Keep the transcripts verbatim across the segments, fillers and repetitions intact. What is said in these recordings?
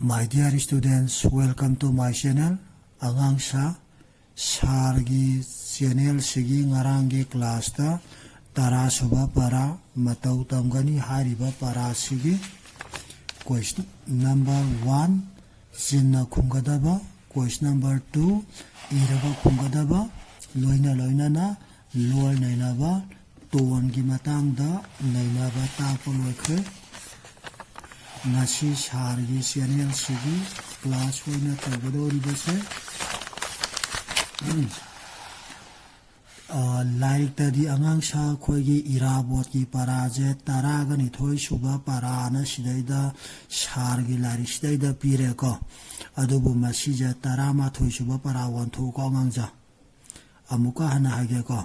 My dear students, welcome to my channel. ꯑꯉꯥꯡ ꯁꯥ, ꯁꯥꯔꯒꯤ ꯆꯦꯅꯦꯜꯁꯤꯒꯤ ꯉꯔꯥꯡꯒꯤ ꯀ꯭ꯂꯥꯁꯇ ꯇꯔꯥ ꯁꯨꯕ ꯄꯔꯥ ꯃꯇꯧ ꯇꯝꯒꯅꯤ ꯍꯥꯏꯔꯤꯕ ꯄꯔꯥꯁꯤꯒꯤ question number one ꯆꯤꯟꯅ ꯈꯨꯝꯒꯗꯕ, question number two ꯏꯔꯒ ꯈꯨꯝꯒꯗꯕ, ꯂꯣꯏꯅ ꯂꯣꯏꯅꯅ ꯂꯣꯜ ꯅꯩꯅꯕ, ꯇꯣꯟꯒꯤ ꯃꯇꯥꯡꯗ ꯅꯩꯅꯕ ꯇꯥꯛꯄ ꯂꯣꯏꯈ꯭ꯔꯦ꯫ ꯉꯁꯤ ꯁꯥꯔꯒꯤ ꯆꯦꯅꯦꯜꯁꯤꯒꯤ ꯀ꯭ꯂꯥꯁ ꯑꯣꯏꯅ ꯇꯧꯒꯗꯧꯔꯤꯕꯁꯦ, ꯂꯥꯏꯔꯤꯛꯇꯗꯤ ꯑꯉꯥꯡ ꯁꯥ ꯑꯩꯈꯣꯏꯒꯤ ꯏꯔꯥꯕꯣꯠꯀꯤ ꯄꯔꯥꯁꯦ ꯇꯔꯥꯒ ꯅꯤꯊꯣꯏ ꯁꯨꯕ ꯄꯔꯥꯅ ꯁꯤꯗꯩꯗ ꯁꯥꯔꯒꯤ ꯂꯥꯏꯔꯤꯛꯁꯤꯗꯩꯗ ꯄꯤꯔꯦꯀꯣ꯫ ꯑꯗꯨꯕꯨ ꯃꯁꯤꯁꯦ ꯇꯔꯥꯃꯥꯊꯣꯏ ꯁꯨꯕ ꯄꯔꯥ ꯑꯣꯟꯊꯣꯛꯎꯀꯣ ꯑꯉꯥꯡꯁꯥ꯫ ꯑꯃꯨꯛꯀ ꯍꯟꯅ ꯍꯥꯏꯒꯦꯀꯣ,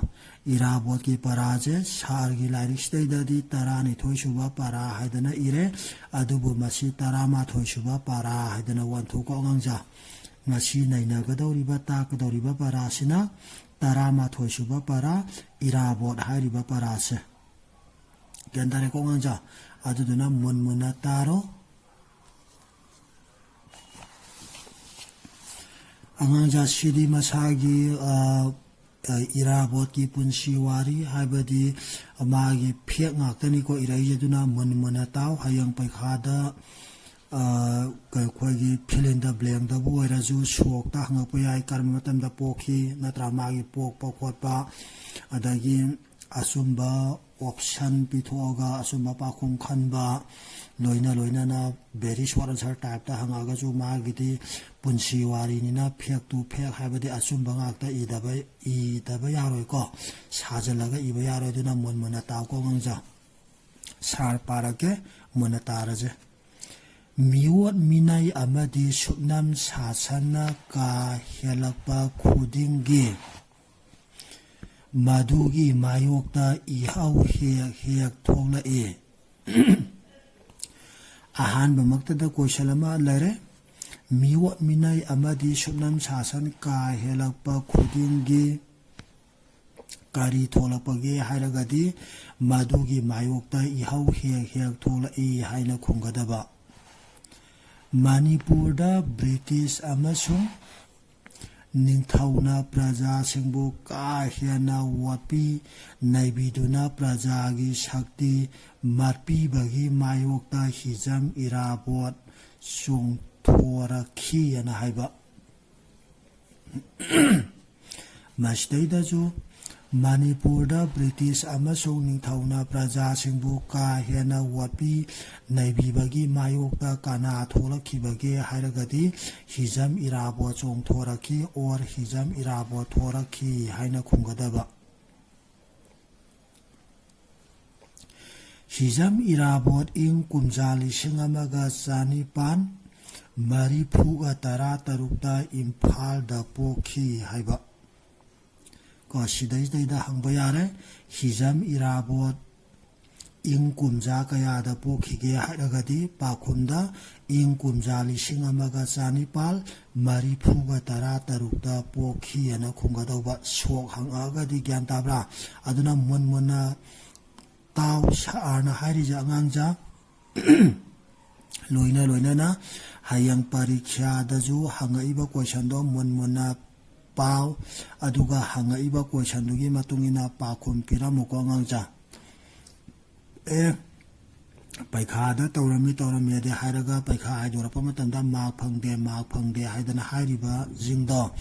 ꯏꯔꯥꯕꯣꯠꯀꯤ ꯄꯔꯥꯁꯦ ꯁꯥꯔꯒꯤ ꯂꯥꯏꯔꯤꯛꯁꯤꯗꯩꯗꯗꯤ ꯇꯔꯥꯅꯤꯊꯣꯏ ꯁꯨꯕ ꯄꯔꯥ ꯍꯥꯏꯗꯅ ꯏꯔꯦ, ꯑꯗꯨꯕꯨ ꯃꯁꯤ ꯇꯔꯥꯃꯥꯊꯣꯏ ꯁꯨꯕ ꯄꯔꯥ ꯍꯥꯏꯗꯅ ꯑꯣꯟꯊꯣꯛꯀꯣ ꯑꯉꯥꯡꯁꯥ꯫ ꯉꯁꯤ ꯅꯩꯅꯒꯗꯧꯔꯤꯕ, ꯇꯥꯛꯀꯗꯧꯔꯤꯕ ꯄꯔꯥꯁꯤꯅ ꯇꯔꯥꯃꯥꯊꯣꯏ ꯁꯨꯕ ꯄꯔꯥ, ꯏꯔꯥꯕꯣꯠ ꯍꯥꯏꯔꯤꯕ ꯄꯔꯥꯁꯦ꯫ ꯒ꯭ꯌꯥꯟ ꯇꯥꯔꯦꯀꯣ ꯑꯉꯥꯡꯁꯥ? ꯑꯗꯨꯗꯨꯅ ꯃꯨꯟ ꯃꯨꯟꯅ ꯇꯥꯔꯣ꯫ ꯑꯉꯥꯡꯁꯥ ꯁꯤꯗꯤ ꯃꯁꯥꯒꯤ, ꯑ, ꯑ, ꯏꯔꯥꯕꯣꯠꯀꯤ ꯄꯨꯟꯁꯤ ꯋꯥꯔꯤ, ꯍꯥꯏꯕꯗꯤ ꯃꯥꯒꯤ ꯐꯦꯛ ꯉꯥꯛꯇꯅꯤꯀꯣ ꯏꯔꯛꯏꯁꯦ꯫ ꯑꯗꯨꯅ ꯃꯨꯟ ꯃꯨꯟꯅ ꯇꯥꯎ꯫ ꯍꯌꯦꯡ ꯄꯩꯈꯥꯗ, ꯑ, ꯑꯩꯈꯣꯏꯒꯤ fill in the blankꯗꯕꯨ ꯑꯣꯏꯔꯁꯨ ꯁꯣꯛꯇ ꯍꯪꯉꯛꯄ ꯌꯥꯏ, ꯀꯔꯝꯕ ꯃꯇꯝꯗ ꯄꯣꯛꯈꯤ, ꯅꯠꯇ꯭ꯔꯥ ꯃꯥꯒꯤ ꯄꯣꯛꯄ ꯈꯣꯠꯄ, ꯑꯗꯒꯤ ꯑꯆꯨꯝꯕ option ꯄꯤꯊꯣꯛꯑꯒ ꯑꯆꯨꯝꯕ ꯄꯥꯎꯈꯨꯝ ꯈꯟꯕ, ꯂꯣꯏꯅ ꯂꯣꯏꯅꯅ very short answer typeꯇ ꯍꯪꯉꯛꯑꯒꯁꯨ ꯃꯥꯒꯤꯗꯤ ꯄꯨꯟꯁꯤ ꯋꯥꯔꯤꯅꯤꯅ fact to fact ꯍꯥꯏꯕꯗꯤ ꯑꯆꯨꯝꯕ ꯉꯥꯛꯇ ꯏꯗꯕ, ꯏꯗꯕ ꯌꯥꯔꯣꯏꯀꯣ, ꯁꯥꯖꯤꯜꯂꯒ ꯏꯕ ꯌꯥꯔꯣꯏ꯫ ꯑꯗꯨꯅ ꯃꯨꯟ ꯃꯨꯟꯅ ꯇꯥꯎꯀꯣ ꯑꯉꯥꯡꯁꯥ꯫ ꯁꯥꯔ ꯄꯥꯔꯛꯀꯦ, ꯃꯨꯟꯅ ꯇꯥꯔꯁꯦ꯫ ꯃꯤꯑꯣꯠ ꯃꯤꯅꯩ ꯑꯃꯗꯤ ꯁꯨꯞꯅꯝ ꯁꯥꯁꯟꯅ ꯀꯥ ꯍꯦꯜꯂꯛꯄ ꯈꯨꯗꯤꯡꯒꯤ ꯃꯗꯨꯒꯤ ꯃꯥꯌꯣꯛꯇ ꯏꯍꯧ ꯍꯦꯛ ꯍꯦꯛ ꯊꯣꯛꯂꯛꯏ꯫ ꯑꯍꯥꯟꯕꯃꯛꯇꯗ question ꯑꯃ ꯂꯩꯔꯦ꯫ ꯃꯤꯑꯣꯠ ꯃꯤꯅꯩ ꯑꯃꯗꯤ ꯁꯨꯞꯅꯝ ꯁꯥꯁꯟ ꯀꯥ ꯍꯦꯜꯂꯛꯄ ꯈꯨꯗꯤꯡꯒꯤ ꯀꯔꯤ ꯊꯣꯛꯂꯛꯄꯒꯦ ꯍꯥꯏꯔꯒꯗꯤ, ꯃꯗꯨꯒꯤ ꯃꯥꯌꯣꯛꯇ ꯏꯍꯧ ꯍꯦꯛ ꯍꯦꯛ ꯊꯣꯛꯂꯛꯏ ꯍꯥꯏꯅ ꯈꯨꯝꯒꯗꯕ꯫ ꯃꯅꯤꯄꯨꯔꯗ ꯕ꯭ꯔꯤꯇꯤꯁ ꯑꯃꯁꯨꯡ ꯅꯤꯡꯊꯧꯅ ꯄ꯭ꯔꯖꯥꯁꯤꯡꯕꯨ ꯀꯥ ꯍꯦꯟꯅ ꯋꯥꯠꯄꯤ ꯅꯩꯕꯤꯗꯨꯅ ꯄ꯭ꯔꯖꯥꯒꯤ ꯁꯛꯇꯤ ꯃꯠꯄꯤꯕꯒꯤ ꯃꯥꯌꯣꯛꯇ ꯍꯤꯖꯝ ꯏꯔꯥꯕꯣꯠ ꯆꯣꯡꯊꯣꯔꯛꯈꯤ ꯑꯅ ꯍꯥꯏꯕ꯫ ꯃꯁꯤꯗꯩꯗꯁꯨ ꯃꯅꯤꯄꯨꯔꯗ ꯕ꯭ꯔꯤꯇꯤꯁ ꯑꯃꯁꯨꯡ ꯅꯤꯡꯊꯧꯅ ꯄ꯭ꯔꯖꯥꯁꯤꯡꯕꯨ ꯀꯥ ꯍꯦꯟꯅ ꯋꯥꯠꯄꯤ ꯅꯩꯕꯤꯕꯒꯤ ꯃꯥꯌꯣꯛꯇ ꯀꯅꯥ ꯊꯣꯛꯂꯛꯈꯤꯕꯒꯦ ꯍꯥꯏꯔꯒꯗꯤ ꯍꯤꯖꯝ ꯏꯔꯥꯕꯣꯠ ꯆꯣꯡꯊꯣꯔꯛꯈꯤ, or ꯍꯤꯖꯝ ꯏꯔꯥꯕꯣꯠ ꯊꯣꯔꯛꯈꯤ ꯍꯥꯏꯅ ꯈꯨꯝꯒꯗꯕ꯫ ꯍꯤꯖꯝ ꯏꯔꯥꯕꯣꯠ ꯏꯪ ꯀꯨꯝꯖꯥ ꯂꯤꯁꯤꯡ ꯑꯃꯒ ꯆꯅꯤꯄꯥꯟ ꯃꯔꯤꯐꯨꯒ ꯇꯔꯥ ꯇꯔꯨꯛꯇ ꯏꯝꯐꯥꯜꯗ ꯄꯣꯛꯈꯤ ꯍꯥꯏꯕ꯫ ꯀꯣ, ꯁꯤꯗꯩꯗꯩꯗ ꯍꯪꯕ ꯌꯥꯔꯦ, ꯍꯤꯖꯝ ꯏꯔꯥꯕꯣꯠ ꯏꯪ ꯀꯨꯝꯖꯥ ꯀꯌꯥꯗ ꯄꯣꯛꯈꯤꯒꯦ ꯍꯥꯏꯔꯒꯗꯤ ꯄꯥꯈꯨꯝꯗ ꯏꯪ ꯀꯨꯝꯖꯥ ꯂꯤꯁꯤꯡ ꯑꯃꯒ ꯆꯅꯤꯄꯥꯜ ꯃꯔꯤꯐꯨꯒ ꯇꯔꯥ ꯇꯔꯨꯛꯇ ꯄꯣꯛꯈꯤ ꯑꯅ ꯈꯨꯝꯒꯗꯧꯕ꯫ ꯁꯣꯛ ꯍꯪꯉꯛꯑꯒꯗꯤ ꯒ꯭ꯌꯥꯟ ꯇꯥꯕ꯭ꯔꯥ? ꯑꯗꯨꯅ ꯃꯨꯟ ꯃꯨꯟꯅ ꯇꯥꯎ ꯁꯥꯔꯅ ꯍꯥꯏꯔꯤꯁꯦ ꯑꯉꯥꯡꯖꯥ꯫ ꯂꯣꯏꯅ ꯂꯣꯏꯅꯅ ꯍꯌꯦꯡ ꯄꯔꯤꯈ꯭ꯌꯥꯗꯁꯨ ꯍꯪꯉꯛꯏꯕ ꯀꯣꯏꯁꯟꯗꯣ ꯃꯨꯟ ꯃꯨꯟꯅ ꯄꯥꯎ, ꯑꯗꯨꯒ ꯍꯪꯉꯛꯏꯕ ꯀꯣꯏꯁꯟꯗꯨꯒꯤ ꯃꯇꯨꯡ ꯏꯟꯅ ꯄꯥꯈꯨꯝ ꯄꯤꯔꯝꯃꯨꯀꯣ ꯑꯉꯥꯡꯖꯥ꯫ ꯑꯦ, ꯄꯩꯈꯥꯗ ꯇꯧꯔꯝꯃꯤ ꯇꯧꯔꯝꯃꯦꯗꯤ ꯍꯥꯏꯔꯒ ꯄꯩꯈꯥ ꯍꯥꯏꯗꯣꯔꯛꯄ ꯃꯇꯝꯗ ꯃꯥꯔꯛ ꯐꯪꯗꯦ, ꯃꯥꯔꯛ ꯐꯪꯗꯦ ꯍꯥꯏꯗꯅ ꯍꯥꯏꯔꯤꯕꯁꯤꯡꯗꯣ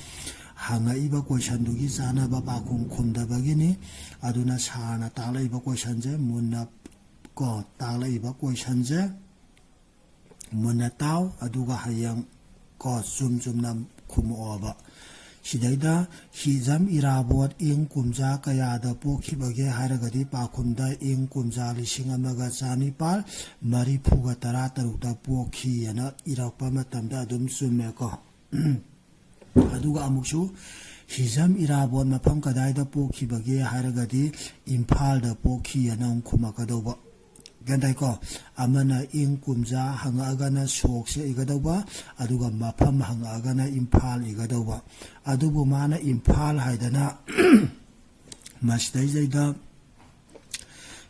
ꯍꯪꯉꯛꯏꯕ ꯀꯣꯏꯁꯟꯗꯨꯒꯤ ꯆꯥꯅꯕ ꯄꯥꯈꯨꯝ ꯈꯨꯝꯗꯕꯒꯤꯅꯤ꯫ ꯑꯗꯨꯅ ꯁꯥꯔꯅ ꯇꯥꯛꯂꯛꯏꯕ ꯀꯣꯏꯁꯟꯁꯦ ꯃꯨꯟꯅ ꯀꯣ, ꯇꯥꯛꯂꯛꯏꯕ ꯀꯣꯏꯁꯟꯁꯦ ꯃꯨꯟꯅ ꯇꯥꯎ, ꯑꯗꯨꯒ ꯍꯌꯦꯡ ꯀꯣ ꯆꯨꯝ ꯆꯨꯝꯅ ꯈꯨꯝꯃꯛꯑꯣꯕ꯫ ꯁꯤꯗꯩꯗ ꯍꯤꯖꯝ ꯏꯔꯥꯕꯣꯠ ꯏꯪ ꯀꯨꯝꯖꯥ ꯀꯌꯥꯗ ꯄꯣꯛꯈꯤꯕꯒꯦ ꯍꯥꯏꯔꯒꯗꯤ ꯄꯥꯈꯨꯝꯗ ꯏꯪ ꯀꯨꯝꯖꯥ ꯂꯤꯁꯤꯡ ꯑꯃꯒ ꯆꯅꯤꯄꯥꯜ ꯃꯔꯤꯐꯨꯒ ꯇꯔꯥ ꯇꯔꯨꯛꯇ ꯄꯣꯛꯈꯤ ꯑꯅ ꯏꯔꯛꯄ ꯃꯇꯝꯗ ꯑꯗꯨꯝ ꯆꯨꯝꯃꯦꯀꯣ꯫ ꯑꯗꯨꯒ ꯑꯃꯨꯛꯁꯨ ꯍꯤꯖꯝ ꯏꯔꯥꯕꯣꯠ ꯃꯐꯝ ꯀꯗꯥꯏꯗ ꯄꯣꯛꯈꯤꯕꯒꯦ ꯍꯥꯏꯔꯒꯗꯤ ꯏꯝꯐꯥꯜꯗ ꯄꯣꯛꯈꯤ ꯑꯅ ꯑꯃꯨꯛ ꯈꯨꯝꯃꯛꯀꯗꯧꯕ꯫ ꯒ꯭ꯌꯥꯟ ꯇꯥꯏꯀꯣ? ꯑꯃꯅ ꯏꯪ ꯀꯨꯝꯖꯥ ꯍꯪꯉꯛꯑꯒꯅ ꯁꯣꯛꯁꯦ ꯏꯒꯗꯧꯕ, ꯑꯗꯨꯒ ꯃꯐꯝ ꯍꯪꯉꯛꯑꯒꯅ ꯏꯝꯐꯥꯜ ꯏꯒꯗꯧꯕ꯫ ꯑꯗꯨꯕꯨ ꯃꯥꯅ ꯏꯝꯐꯥꯜ ꯍꯥꯏꯗꯅ ꯃꯁꯤꯗꯩꯁꯤꯗꯩꯗ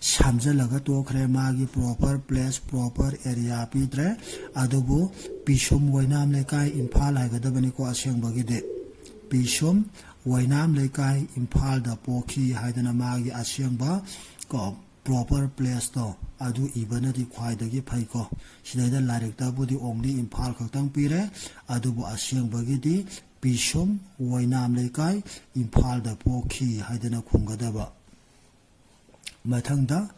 ꯁꯝꯖꯜꯂꯒ ꯇꯣꯛꯈ꯭ꯔꯦ꯫ ꯃꯥꯒꯤ proper place, proper area ꯄꯤꯗ꯭ꯔꯦ꯫ ꯑꯗꯨꯕꯨ ꯄꯤꯁꯨꯝ, ꯑꯣꯏꯅꯥꯝ ꯂꯩꯀꯥꯏ, ꯏꯝꯐꯥꯜ ꯍꯥꯏꯒꯗꯕꯅꯤꯀꯣ ꯑꯁꯦꯡꯕꯒꯤꯗꯤ꯫ ꯄꯤꯁꯨꯝ, ꯑꯣꯏꯅꯥꯝ ꯂꯩꯀꯥꯏ, ꯏꯝꯐꯥꯜꯗ ꯄꯣꯛꯈꯤ ꯍꯥꯏꯗꯅ ꯃꯥꯒꯤ ꯑꯁꯦꯡꯕ ꯀꯣ proper placeꯇꯣ ꯑꯗꯨ ꯏꯕꯅꯗꯤ ꯈ꯭ꯋꯥꯏꯗꯒꯤ ꯐꯩꯀꯣ꯫ ꯁꯤꯗꯩꯗ ꯂꯥꯏꯔꯤꯛꯇꯕꯨꯗꯤ only ꯏꯝꯐꯥꯜ ꯈꯛꯇꯪ ꯄꯤꯔꯦ, ꯑꯗꯨꯕꯨ ꯑꯁꯦꯡꯕꯒꯤꯗꯤ ꯄꯤꯁꯨꯝ, ꯑꯣꯏꯅꯥꯝ ꯂꯩꯀꯥꯏ, ꯏꯝꯐꯥꯜꯗ ꯄꯣꯛꯈꯤ ꯍꯥꯏꯗꯅ ꯈꯨꯝꯒꯗꯕ꯫ ꯃꯊꯪꯗ,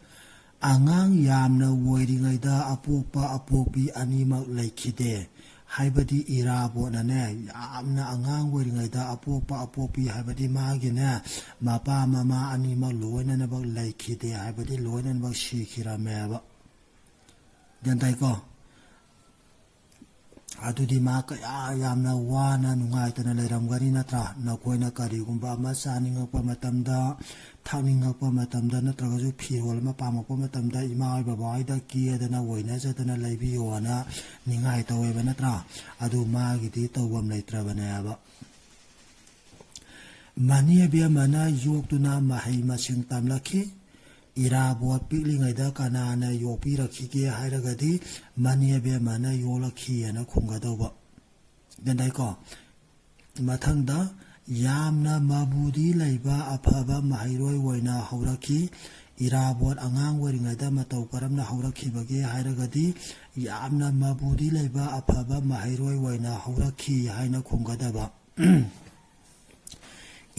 ꯑꯉꯥꯡ ꯌꯥꯝꯅ ꯑꯣꯏꯔꯤꯉꯩꯗ ꯑꯄꯣꯛꯄ ꯑꯄꯣꯛꯄꯤ ꯑꯅꯤꯃꯛ ꯂꯩꯈꯤꯗꯦ꯫ ꯍꯥꯏꯕꯗꯤ ꯏꯔꯥꯕꯣꯠꯅꯅꯦ, ꯌꯥꯝꯅ ꯑꯉꯥꯡ ꯑꯣꯏꯔꯤꯉꯩꯗ ꯑꯄꯣꯛꯄ ꯑꯄꯣꯛꯄꯤ ꯍꯥꯏꯕꯗꯤ ꯃꯥꯒꯤꯅꯦ, ꯃꯄꯥ ꯃꯃꯥ ꯑꯅꯤꯃꯛ ꯂꯣꯏꯅꯅꯃꯛ ꯂꯩꯈꯤꯗꯦ, ꯍꯥꯏꯕꯗꯤ ꯂꯣꯏꯅꯅꯃꯛ ꯁꯤꯈꯤꯔꯝꯃꯦꯕ꯫ ꯒ꯭ꯌꯥꯟ ꯇꯥꯏꯀꯣ? ꯑꯗꯨꯗꯤ ꯃꯥ ꯀꯌꯥ ꯌꯥꯝꯅ ꯋꯥꯅ ꯅꯨꯡꯉꯥꯏꯇꯅ ꯂꯩꯔꯝꯒꯅꯤ ꯅꯠꯇ꯭ꯔꯥ? ꯅꯈꯣꯏꯅ ꯀꯔꯤꯒꯨꯝꯕ ꯑꯃ ꯆꯥꯅꯤꯡꯉꯛꯄ ꯃꯇꯝꯗ, ꯊꯛꯅꯤꯡꯉꯛꯄ ꯃꯇꯝꯗ, ꯅꯠꯇ꯭ꯔꯒꯁꯨ ꯐꯤꯔꯣꯜ ꯑꯃ ꯄꯥꯝꯃꯛꯄ ꯃꯇꯝꯗ ꯏꯃꯥ ꯍꯣꯏ ꯕꯕꯥ ꯍꯣꯏꯗ ꯀꯦꯗꯅ ꯑꯣꯏꯅꯖꯗꯅ ꯂꯩꯕꯤꯌꯣꯅ ꯅꯤꯡꯉꯥꯏ ꯇꯧꯋꯦꯕ ꯅꯠꯇ꯭ꯔꯥ? ꯑꯗꯨ ꯃꯥꯒꯤꯗꯤ ꯇꯧꯐꯝ ꯂꯩꯇ꯭ꯔꯕꯅꯦꯕ꯫ ꯃꯅꯤ ꯑꯕꯦꯝꯃꯅ ꯌꯣꯛꯇꯨꯅ ꯃꯍꯩ ꯃꯁꯤꯡ ꯇꯝꯂꯛꯈꯤ꯫ ꯏꯔꯥꯕꯣꯠ ꯄꯤꯛꯂꯤꯉꯩꯗ ꯀꯅꯥꯅ ꯌꯣꯛꯄꯤꯔꯛꯈꯤꯒꯦ ꯍꯥꯏꯔꯒꯗꯤ ꯃꯅꯤ ꯑꯕꯦꯝꯃꯅ ꯌꯣꯛꯂꯛꯈꯤꯑꯅ ꯈꯨꯝꯒꯗꯧꯕ꯫ ꯒ꯭ꯌꯥꯟ ꯇꯥꯏꯀꯣ? ꯃꯊꯪꯗ, ꯌꯥꯝꯅ ꯃꯕꯨꯗꯤ ꯂꯩꯕ ꯑꯐꯕ ꯃꯍꯩꯔꯣꯏ ꯑꯣꯏꯅ ꯍꯧꯔꯛꯈꯤ꯫ ꯏꯔꯥꯕꯣꯠ ꯑꯉꯥꯡ ꯑꯣꯏꯔꯤꯉꯩꯗ ꯃꯇꯧ ꯀꯔꯝꯅ ꯍꯧꯔꯛꯈꯤꯕꯒꯦ ꯍꯥꯏꯔꯒꯗꯤ ꯌꯥꯝꯅ ꯃꯕꯨꯗꯤ ꯂꯩꯕ ꯑꯐꯕ ꯃꯍꯩꯔꯣꯏ ꯑꯣꯏꯅ ꯍꯧꯔꯛꯈꯤ ꯍꯥꯏꯅ ꯈꯨꯝꯒꯗꯕ꯫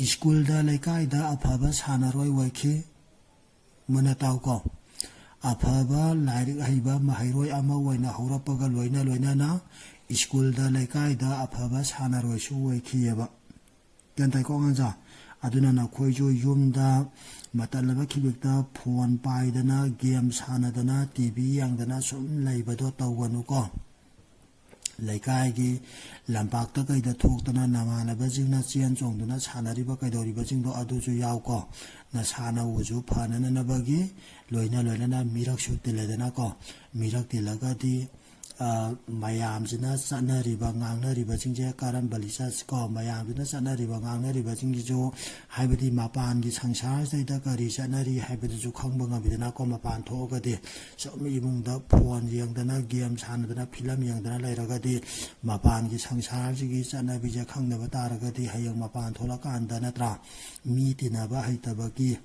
ꯁ꯭ꯀꯨꯜꯗ, ꯂꯩꯀꯥꯏꯗ ꯑꯐꯕ ꯁꯥꯟꯅꯔꯣꯏ ꯑꯣꯏꯈꯤ꯫ ꯃꯨꯟꯅ ꯇꯥꯎꯀꯣ꯫ ꯑꯐꯕ ꯂꯥꯏꯔꯤꯛ ꯍꯩꯕ ꯃꯍꯩꯔꯣꯏ ꯑꯃ ꯑꯣꯏꯅ ꯍꯧꯔꯛꯄꯒ ꯂꯣꯏꯅ ꯂꯣꯏꯅꯅ ꯁ꯭ꯀꯨꯜꯗ, ꯂꯩꯀꯥꯏꯗ ꯑꯐꯕ ꯁꯥꯟꯅꯔꯣꯏꯁꯨ ꯑꯣꯏꯈꯤꯑꯕ꯫ ꯒ꯭ꯌꯥꯟ ꯇꯥꯏꯀꯣ ꯑꯉꯥꯡꯁꯥ? ꯑꯗꯨꯅ ꯅꯈꯣꯏꯁꯨ ꯌꯨꯝꯗ ꯃꯇꯠꯂꯕ ꯈꯤꯕꯤꯛꯇ ꯐꯣꯟ ꯄꯥꯏꯗꯅ, ꯒꯦꯝ ꯁꯥꯟꯅꯗꯅ, ꯇꯤ ꯚꯤ ꯌꯦꯡꯗꯅ ꯁꯨꯝ ꯂꯩꯕꯗꯣ ꯇꯧꯒꯅꯨꯀꯣ꯫ ꯂꯩꯀꯥꯏꯒꯤ ꯂꯝꯄꯥꯛꯇ ꯀꯩꯗ ꯊꯣꯛꯇꯅ ꯅꯃꯥꯟꯅꯕꯁꯤꯡꯅ ꯆꯦꯟ ꯆꯣꯡꯗꯨꯅ ꯁꯥꯟꯅꯔꯤꯕ ꯀꯩꯗꯧꯔꯤꯕꯁꯤꯡꯗꯣ ꯑꯗꯨꯁꯨ ꯌꯥꯎꯀꯣ꯫ ꯅꯁꯥ ꯅꯎꯁꯨ ꯐꯅꯅꯕꯒꯤ ꯂꯣꯏꯅ ꯂꯣꯏꯅꯅ ꯃꯤꯔꯛꯁꯨ ꯇꯤꯜꯂꯦꯗꯅꯀꯣ꯫ ꯃꯤꯔꯛ ꯇꯤꯜꯂꯒꯗꯤ ꯃꯌꯥꯝꯁꯤꯅ ꯆꯠꯅꯔꯤꯕ ꯉꯥꯡꯅꯔꯤꯕꯁꯤꯡꯁꯦ ꯀꯔꯝꯕ ꯂꯤꯆꯠ ꯀꯣ, ꯃꯌꯥꯝꯁꯤꯅ ꯆꯠꯅꯔꯤꯕ ꯉꯥꯡꯅꯔꯤꯕꯁꯤꯡꯁꯤꯁꯨ, ꯍꯥꯏꯕꯗꯤ ꯃꯄꯥꯟꯒꯤ ꯁꯪꯁꯥꯔꯁꯤꯗꯩꯗ ꯀꯔꯤ ꯆꯠꯅꯔꯤ ꯍꯥꯏꯕꯗꯨꯁꯨ ꯈꯪꯕ ꯉꯝꯃꯤꯗꯅꯀꯣ꯫ ꯃꯄꯥꯟ ꯊꯣꯛꯑꯒꯗꯤ ꯁꯨꯝ ꯏꯃꯨꯡꯗ ꯐꯣꯟ ꯌꯦꯡꯗꯅ, ꯒꯦꯝ ꯁꯥꯟꯅꯗꯅ, ꯐꯤꯂꯝ ꯌꯦꯡꯗꯅ ꯂꯩꯔꯒꯗꯤ, ꯃꯄꯥꯟꯒꯤ ꯁꯪꯁꯥꯔꯁꯤꯒꯤ ꯆꯠꯅꯕꯤꯁꯦ ꯈꯪꯗꯕ ꯇꯥꯔꯒꯗꯤ, ꯍꯌꯦꯡ ꯃꯄꯥꯟ ꯊꯣꯛꯂꯀꯥꯟꯗ, ꯅꯠꯇ꯭ꯔꯥ, ꯃꯤ ꯇꯤꯟꯅꯕ ꯍꯩꯇꯕꯒꯤ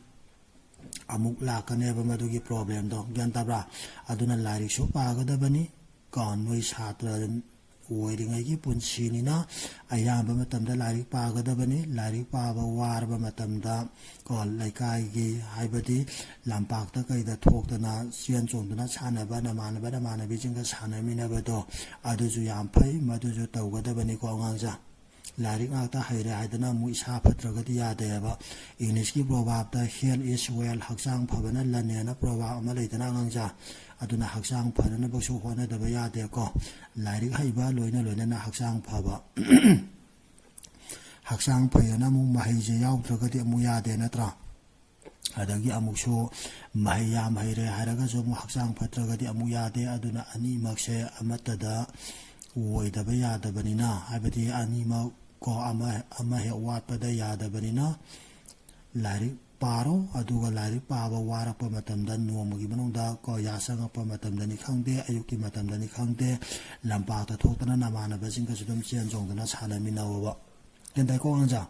ꯑꯃꯨꯛ ꯂꯥꯛꯀꯅꯦꯕ ꯃꯗꯨꯒꯤ ꯄ꯭ꯔꯣꯕ꯭ꯂꯦꯝꯗꯣ, ꯒ꯭ꯌꯥꯟ ꯇꯥꯕ꯭ꯔꯥ? ꯑꯗꯨꯅ ꯂꯥꯏꯔꯤꯛꯁꯨ ꯄꯥꯒꯗꯕꯅꯤ ꯀꯣ꯫ ꯅꯣꯏ ꯁꯥꯇ꯭ꯔ ꯑꯣꯏꯔꯤꯉꯩꯒꯤ ꯄꯨꯟꯁꯤꯅꯤꯅ, ꯑꯌꯥꯝꯕ ꯃꯇꯝꯗ ꯂꯥꯏꯔꯤꯛ ꯄꯥꯒꯗꯕꯅꯤ꯫ ꯂꯥꯏꯔꯤꯛ ꯄꯥꯕ ꯋꯥꯔꯕ ꯃꯇꯝꯗ ꯀꯣ, ꯂꯩꯀꯥꯏꯒꯤ, ꯍꯥꯏꯕꯗꯤ ꯂꯝꯄꯥꯛꯇ ꯀꯩꯗ ꯊꯣꯛꯇꯅ, ꯆꯦꯟ ꯆꯣꯡꯗꯅ ꯁꯥꯟꯅꯕ, ꯅꯃꯥꯟꯅꯕ ꯅꯃꯥꯟꯅꯕꯤꯁꯤꯡꯒ ꯁꯥꯟꯅꯃꯤꯟꯅꯕꯗꯣ, ꯑꯗꯨꯁꯨ ꯌꯥꯝ ꯐꯩ, ꯃꯗꯨꯁꯨ ꯇꯧꯒꯗꯕꯅꯤꯀꯣ ꯑꯉꯥꯡꯁꯦ꯫ ꯂꯥꯏꯔꯤꯛ ꯉꯥꯛꯇ ꯍꯩꯔꯦ ꯍꯥꯏꯗꯅ ꯑꯃꯨꯛ ꯏꯁꯥ ꯐꯠꯇ꯭ꯔꯒꯗꯤ ꯌꯥꯗꯦꯕ꯫ ꯏꯪꯂꯤꯁꯀꯤ ꯄ꯭ꯔꯣꯚꯥꯞꯇ "Health is wealth", ꯍꯛꯆꯥꯡ ꯐꯕꯅ ꯂꯟꯅꯦꯅ ꯄ꯭ꯔꯣꯚꯥꯞ ꯑꯃ ꯂꯩꯗꯅ ꯑꯉꯥꯡꯁꯦ꯫ ꯑꯗꯨꯅ ꯍꯛꯆꯥꯡ ꯐꯅꯅꯕꯁꯨ ꯍꯣꯠꯅꯗꯕ ꯌꯥꯗꯦꯀꯣ꯫ ꯂꯥꯏꯔꯤꯛ ꯍꯩꯕ ꯂꯣꯏꯅ ꯂꯣꯏꯅꯅ ꯍꯛꯆꯥꯡ ꯐꯕ꯫ ꯍꯛꯆꯥꯡ ꯐꯩ ꯍꯥꯏꯅ ꯑꯃꯨꯛ ꯃꯍꯩꯁꯦ ꯌꯥꯎꯗ꯭ꯔꯒꯗꯤ ꯑꯃꯨꯛ ꯌꯥꯗꯦ, ꯅꯠꯇ꯭ꯔꯥ? ꯑꯗꯒꯤ ꯑꯃꯨꯛꯁꯨ ꯃꯍꯩ ꯌꯥꯝ ꯍꯩꯔꯦ ꯍꯥꯏꯔꯒꯁꯨ ꯑꯃꯨꯛ ꯍꯛꯆꯥꯡ ꯐꯠꯇ꯭ꯔꯒꯗꯤ ꯑꯃꯨꯛ ꯌꯥꯗꯦ꯫ ꯑꯗꯨꯅ ꯑꯅꯤꯃꯛꯁꯦ ꯑꯃꯠꯇꯗ ꯑꯣꯏꯗꯕ ꯌꯥꯗꯕꯅꯤꯅ, ꯍꯥꯏꯕꯗꯤ ꯑꯅꯤꯃꯛ ꯀꯣ, ꯑꯃ, ꯑꯃ ꯍꯦꯛ ꯋꯥꯠꯄꯗ ꯌꯥꯗꯕꯅꯤꯅ, ꯂꯥꯏꯔꯤꯛ ꯄꯥꯔꯣ꯫ ꯑꯗꯨꯒ ꯂꯥꯏꯔꯤꯛ ꯄꯥꯕ ꯋꯥꯔꯛꯄ ꯃꯇꯝꯗ, ꯅꯣꯡꯃꯒꯤ ꯃꯅꯨꯡꯗ ꯀꯣ, ꯌꯥꯆꯪꯉꯛꯄ ꯃꯇꯝꯗꯅꯤ ꯈꯪꯗꯦ, ꯑꯌꯨꯛꯀꯤ ꯃꯇꯝꯗꯅꯤ ꯈꯪꯗꯦ, ꯂꯝꯄꯥꯛꯇ ꯊꯣꯛꯇꯅ ꯅꯃꯥꯟꯅꯕꯁꯤꯡꯒꯁꯨ ꯑꯗꯨꯝ ꯆꯦꯟ ꯆꯣꯡꯗꯅ ꯁꯥꯟꯅꯃꯤꯟꯅꯧꯕ꯫ ꯒ꯭ꯌꯥꯟ ꯇꯥꯏꯀꯣ ꯑꯉꯥꯡꯁꯥ?